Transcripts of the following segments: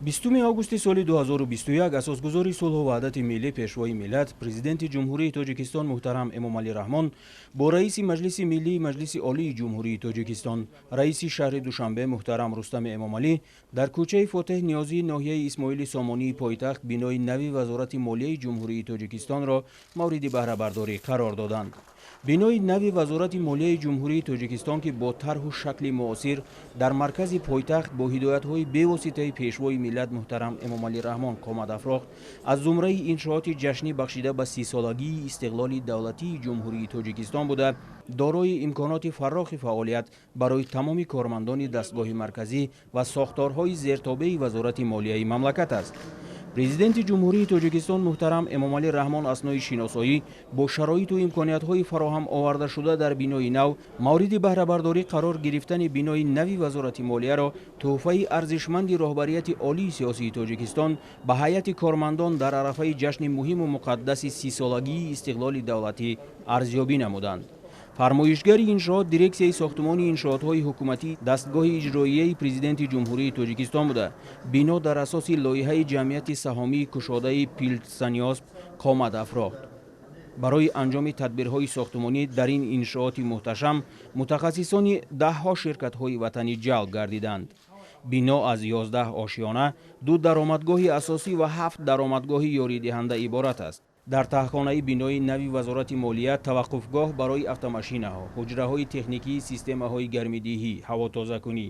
20 августи соли 2021 асосгузори сулҳу ваҳдати миллӣ, Пешвои миллат, Президенти Ҷумҳурии Тоҷикистон муҳтарам Эмомалӣ Раҳмон бо раиси Маҷлиси Миллии Маҷлиси Олии Ҷумҳурии Тоҷикистон, раиси шаҳри Душанбе муҳтарам Рустами Эмомалӣ дар кӯчаи Фотеҳ Ниёзии ноҳияи Исмоили Сомонии пойтахт бинои нави Вазорати молияи Ҷумҳурии Тоҷикистонро мавриди баҳрабардорӣ қарор доданд. Бинои нави Вазорати молияи Ҷумҳурии Тоҷикистон, ки бо тарҳу шакли муосир дар маркази пойтахт бо ҳидоятҳои бевоситаи Пешвои миллат муҳтарам Эмомалӣ Раҳмон қомат афрохт, аз зумраи иншооти ҷашнӣ бахшида ба 30-солагии истиқлоли давлатии Ҷумҳурии Тоҷикистон буда, дорои имконоти фаррохи фаъолият барои тамоми кормандони дастгоҳи марказӣ ва сохторҳои зертобеи Вазорати молияи мамлакат аст. Президенти Ҷумҳурии Тоҷикистон муҳтарам Эмомалӣ Раҳмон аснои шиносоӣ бо шароиту имкониятҳои фароҳам овардашуда дар бинои нав, мавриди баҳрабардорӣ қарор гирифтани бинои нави Вазорати молияро тӯҳфаи арзишманди роҳбарияти олии сиёсии Тоҷикистон ба ҳайати кормандон дар арафаи ҷашни муҳиму муқаддаси 30-солагии истиқлоли давлатӣ арзёбӣ намуданд. Фармоишгари иншоот дирексияи сохтумони иншоотҳои ҳукуматӣ дастгоҳи иҷроияи Президенти Ҷумҳурии Тоҷикистон буда, бино дар асоси лоиҳаи ҷамъияти саҳомии кушодаи Пилтсаниёсп қомат афрохт. Барои анҷоми тадбирҳои сохтумонӣ дар ин иншооти муҳташам мутахассисони даҳҳо ширкатҳои ватанӣ ҷалб гардиданд. Бино аз 11 ошёна, 2 даромадгоҳи асосӣ ва 7 даромадгоҳи ёридиҳанда иборат аст. Дар таҳхонаи бинои нави Вазорати молия таваққуфгоҳ барои автомашинаҳо, ҳуҷраҳои техникии системаҳои гармидиҳӣ, ҳавотозакунӣ,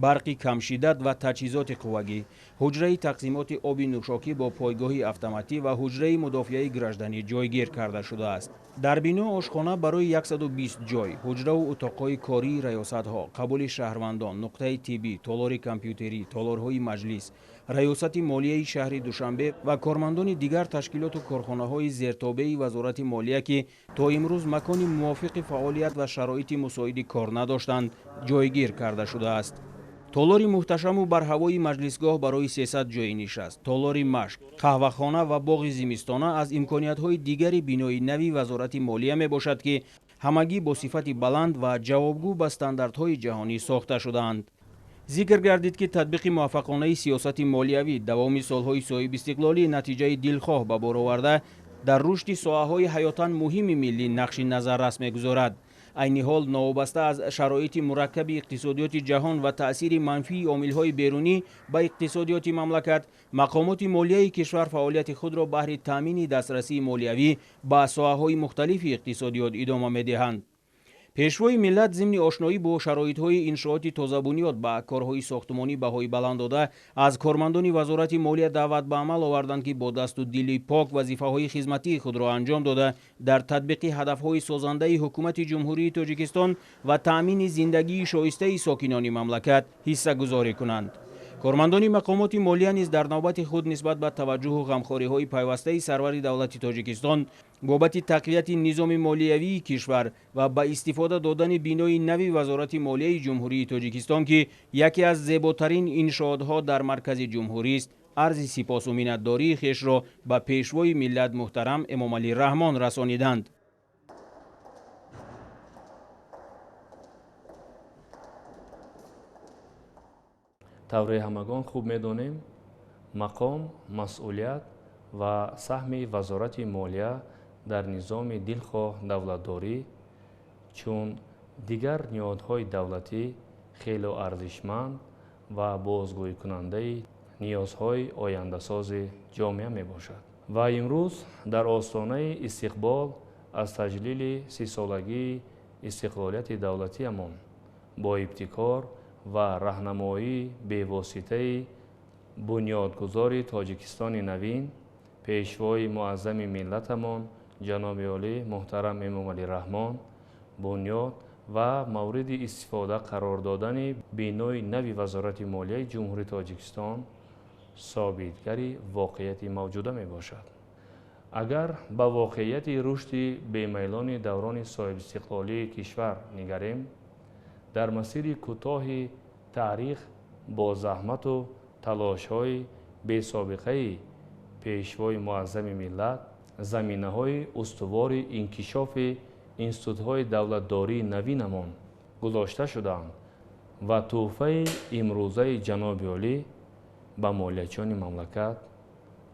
барқи камшиддат ва таҷҳизоти қуввагӣ, ҳуҷраи тақсимоти оби нӯшокӣ бо пойгоҳи автоматӣ ва ҳуҷраи мудофиаи гражданӣ ҷойгир карда шудааст. Дар бино ошхона барои 120 ҷой, ҳуҷраву утоқҳои кории раёсатҳо, қабули шаҳрвандон, нуқтаи тиббӣ, толори компютерӣ, толорҳои маҷлис, раёсати молияи шаҳри Душанбе ва кормандони дигар ташкилоту корхонаҳои зертобеи Вазорати молия, ки то имрӯз макони мувофиқи фаъолият ва шароити мусоиди кор надоштанд, ҷойгир карда шудааст. Толори муҳташаму барҳавои маҷлисгоҳ барои 300 ҷойи нишаст, толори машқ, қаҳвахона ва боғи зимистона аз имкониятҳои дигари бинои нави Вазорати молия мебошад, ки ҳамагӣ бо сифати баланд ва ҷавобгӯ ба стандартҳои ҷаҳонӣ сохта шудаанд. Зикр гардид, ки татбиқи муваффақонаи сиёсати молиявӣ давоми солҳои соҳибистиқлолӣ натиҷаи дилхоҳ ба бор оварда, дар рушди соҳаҳои ҳаётан муҳими миллӣ нақши назаррас мегузорад. Айни ҳол новобаста аз шароити мураккаби иқтисодиёти ҷаҳон ва таъсири манфии омилҳои берунӣ ба иқтисодиёти мамлакат, мақомоти молияи кишвар фаъолияти худро баҳри таъмини дастрасии молиявӣ ба соҳаҳои мухталифи иқтисодиёт идома медиҳанд. Пешвои миллат зимни ошноӣ бо шароитҳои иншооти тозабунёд ба корҳои сохтумонӣ баҳои баланд дода, аз кормандони Вазорати молия даъват ба амал оварданд, ки бо дасту дили пок вазифаҳои хизматии худро анҷом дода, дар татбиқи ҳадафҳои созандаи Ҳукумати Ҷумҳурии Тоҷикистон ва таъмини зиндагии шоистаи сокинони мамлакат ҳиссагузорӣ кунанд. Кормандони мақомоти молия низ дар навбати худ нисбат ба таваҷҷӯҳу ғамхориҳои пайвастаи сарвари давлати Тоҷикистон бобати тақвияти низоми молиявии кишвар ва ба истифода додани бинои нави Вазорати молияи Ҷумҳурии Тоҷикистон, ки яке аз зеботарин иншоотҳо дар маркази ҷумҳурист, арзи сипосу миннатдории хешро ба Пешвои миллат муҳтарам Эмомалӣ Раҳмон расониданд. Тавре ҳамагон хуб медонем, мақом, масъулият ва саҳми Вазорати молия дар низоми дилхоҳ давлатдорӣ чун дигар ниҳодҳои давлатӣ хеле арзишманд ва бозгӯйкунандаи ниёзҳои ояндасози ҷомеа мебошад. Ва имрӯз дар остонаи истиқбол аз таҷлили 30-солагии истиқлолияти давлатиамон бо ибтикор ва раҳнамоии бевоситаи бунёдгузори Тоҷикистони навин, Пешвои муаззами миллатамон ҷаноби олӣ муҳтарам Эмомалӣ Раҳмон бунёд ва мавриди истифода қарор додани бинои нави Вазорати молияи Ҷумҳурии Тоҷикистон собитгари воқеияти мавҷуда мебошад. Агар ба воқеияти рушди бемайлони даврони соҳибистиқлолии кишвар нигарем, дар масири кӯтоҳи таърих бо заҳмату талошҳои бесобиқаи Пешвои муаззами миллат заминаҳои устувори инкишофи институтҳои давлатдории навинамон гузошта шудаанд ва тӯҳфаи имрӯзаи ҷаноби олӣ ба молиячиёни мамлакат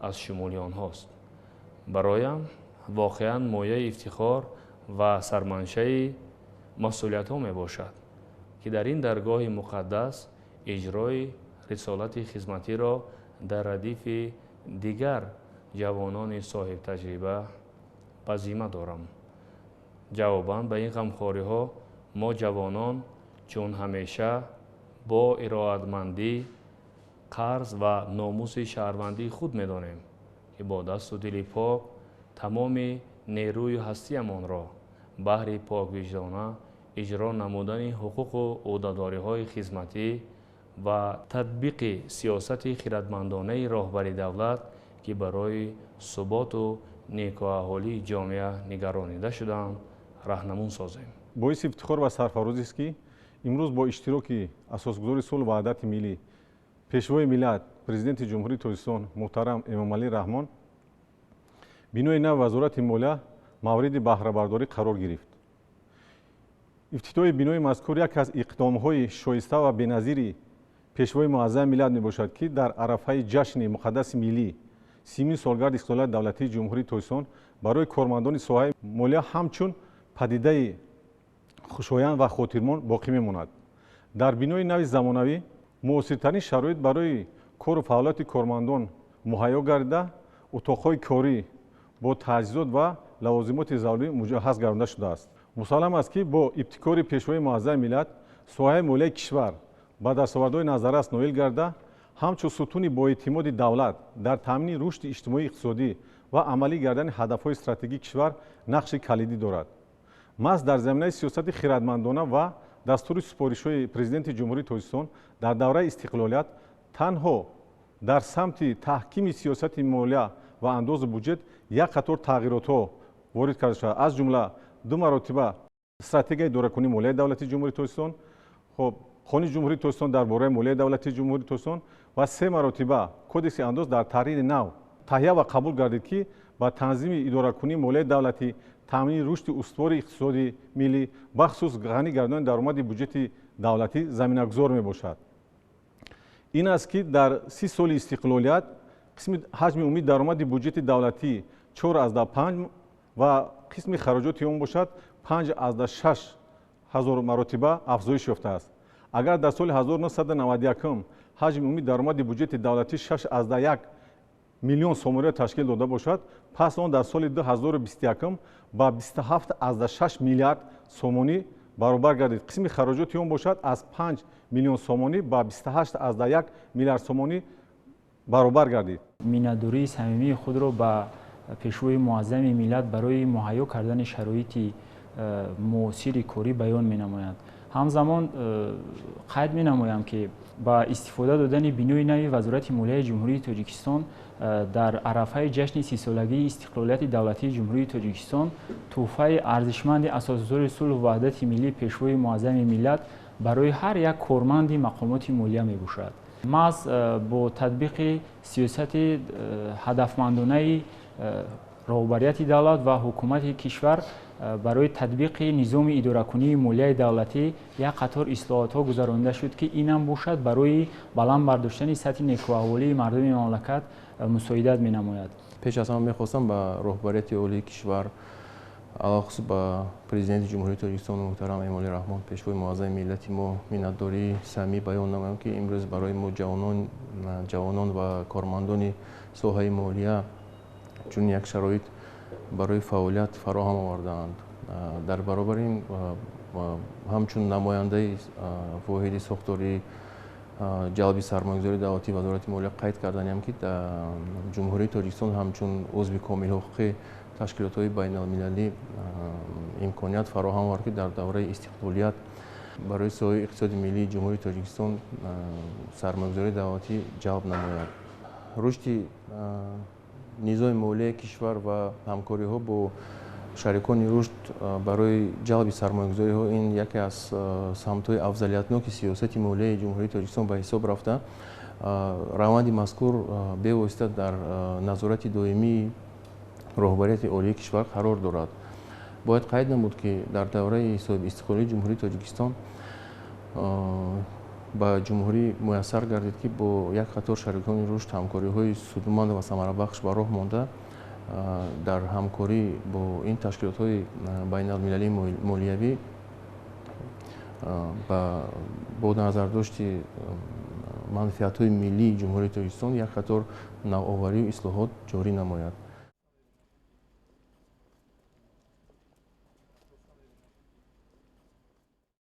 аз шумули онҳост. Бароям воқеан мояи ифтихор ва сарманшаи масъулиятҳо мебошад, ки дар ин даргоҳи муқаддас иҷрои рисолати хизматиро дар радифи дигар ҷавонони соҳибтаҷриба ба зимма дорам. Ҷавобан ба ин ғамхориҳо мо ҷавонон чун ҳамеша бо ироатмандӣ қарз ва номуси шаҳрвандии худ медонем, ки бо дасту дили пок тамоми нерӯю ҳастиямонро баҳри поквиҷдона иҷро намудани ҳуқуқу ӯҳдадориҳои хизматӣ ва татбиқи сиёсати хиратмандонаи роҳбари давлат, ки барои суботу некӯаҳолии ҷомеа нигаронида шудаанд, раҳнамун созем. Боиси ифтихор ва сарфарозист, ки имрӯз бо иштироки асосгузори сулҳу ваҳдати миллӣ, Пешвои миллат, Президенти Ҷумҳурии Тоҷикистон муҳтарам Эмомалӣ Раҳмон бинои нави Вазорати молия мавриди баҳрабардорӣ қарор гирифт. Ифтитоҳи бинои мазкур яке аз иқдомҳои шоиста ва беназири Пешвои муаззами миллат мебошад, ки дар арафаи ҷашни муқаддаси миллӣ, 30-умин солгарди истиқлолияти давлатии Ҷумҳурии Тоҷикистон, барои кормандони соҳаи молия ҳамчун падидаи хушоянд ва хотирмон боқӣ мемонад. Дар бинои нави замонавӣ муосиртарин шароит барои кору фаъолияти кормандон муҳайё гардида, утоқҳои корӣ бо таҷҳизот ва лавозимоти зарурӣ муҷаҳҳаз гардонда шудааст. Мусаллам аст, ки бо ибтикори Пешвои муаззами миллат соҳаи молияи кишвар ба дастовардҳои назаррас ноил гарда, ҳамчун сутуни боэътимоди давлат дар таъмини рушди иҷтимоию иқтисодӣ ва амалӣ гардани ҳадафҳои стратегии кишвар нақши калидӣ дорад. Маҳз дар заминаи сиёсати хиратмандона ва дастури супоришҳои Президенти Ҷумҳурии Тоҷикистон дар давраи истиқлолият танҳо дар самти таҳкими сиёсати молия ва андозу буҷет як қатор тағйиротҳо ворид карда шудааст. Аз ҷумла ду маротиба стратегияи идоракунии молияи давлатии Ҷумҳурии Тоҷикистон, хоб, Қонуни Ҷумҳурии Тоҷикистон дар бораи молияи давлатии Ҷумҳурии Тоҷикистон ва се маротиба Кодекси андоз дар таҳрири нав таҳия ва қабул гардид, ки ба танзими идоракунии молияи давлатӣ, таъмини рушди устувори иқтисоди миллӣ, бахусус ғанӣ гардонии даромади буҷети давлатӣ заминагузор мебошад. Ин аст, ки дар 30 соли истиқлолият қисми ҳаҷми умумии даромади буҷети давлатӣ 4,5 ва қисми хароҷоти он бошад 5,6 ҳазор маротиба афзоиш ёфтааст. Агар дар соли 1991 ҳаҷми умумии даромади буҷети давлатӣ 6,1 миллион сомониро ташкил дода бошад, пас он дар соли 2021 ба 27,6 миллиард сомонӣ баробар гардид. Қисми хароҷоти он бошад аз 5 миллион сомонӣ ба 28,1 миллиард сомонӣ баробар гардид. Миннатдории самимии худро ба Пешвои муаззами миллат барои муҳайё кардани шароити муосири корӣ баён менамояд. Ҳамзамон қайд менамоям, ки ба истифода додани бинои нави Вазорати молияи Ҷумҳурии Тоҷикистон дар арафаи ҷашни 30-солагии истиқлолияти давлатии Ҷумҳурии Тоҷикистон тӯҳфаи арзишманди асосгузори сулҳу ваҳдати миллӣ, Пешвои муаззами миллат барои ҳар як корманди мақомоти молия мебошад. Маҳз бо татбиқи сиёсати ҳадафмандонаи роҳбарияти давлат ва ҳукумати кишвар барои татбиқи низоми идоракунии молияи давлатӣ як қатор ислоҳотҳо гузаронида шуд, ки инам бошад барои баланд бардоштани сатҳи некӯаҳволии мардуми мамлакат мусоидат менамояд. Пеш аз ҳама мехостам ба роҳбарияти олии кишвар, алахусус ба Президенти Ҷумҳурии Тоҷикистон муҳтарам Эмомалӣ Раҳмон, Пешвои муаззами миллати мо, миннатдории самимӣ баён намоям, ки имрӯз барои мо ҷавонон ва кормандони соҳаи молия чунин як шароит барои фаъолият фароҳам овардаанд. Дар баробари ин, ҳамчун намояндаи воҳиди сохтории ҷалби сармоягузории давлатии Вазорати молия қайд карданиам, ки Ҷумҳурии Тоҷикистон ҳамчун узви комилҳуқуқи ташкилотҳои байналмилалӣ имконият фароҳам овард, ки дар давраи истиқлолият барои соҳаи иқтисоди миллии Ҷумҳурии Тоҷикистон сармоягузории давлатӣ ҷалб намояд. Рушди низоми молияи кишвар ва ҳамкориҳо бо шарикони рушд барои ҷалби сармоягузориҳо ин яке аз самтҳои афзалиятноки сиёсати молияи Ҷумҳурии Тоҷикистон ба ҳисоб рафта, раванди мазкур бевосита дар назорати доимии роҳбарияти олии кишвар қарор дорад. Бояд қайд намуд, ки дар давраи соҳибистиқлолии Ҷумҳурии Тоҷикистон Ба ҷумҳурӣ муяссар гардид, ки бо як қатор шарикони рушд ҳамкориҳои судманд ва самарабахш ба роҳ монда, дар ҳамкорӣ бо ин ташкилотҳои байналмилалии молиявӣ бо назардошти манфиатҳои миллии Ҷумҳурии Тоҷикистон як қатор навоварию ислоҳот ҷорӣ намояд.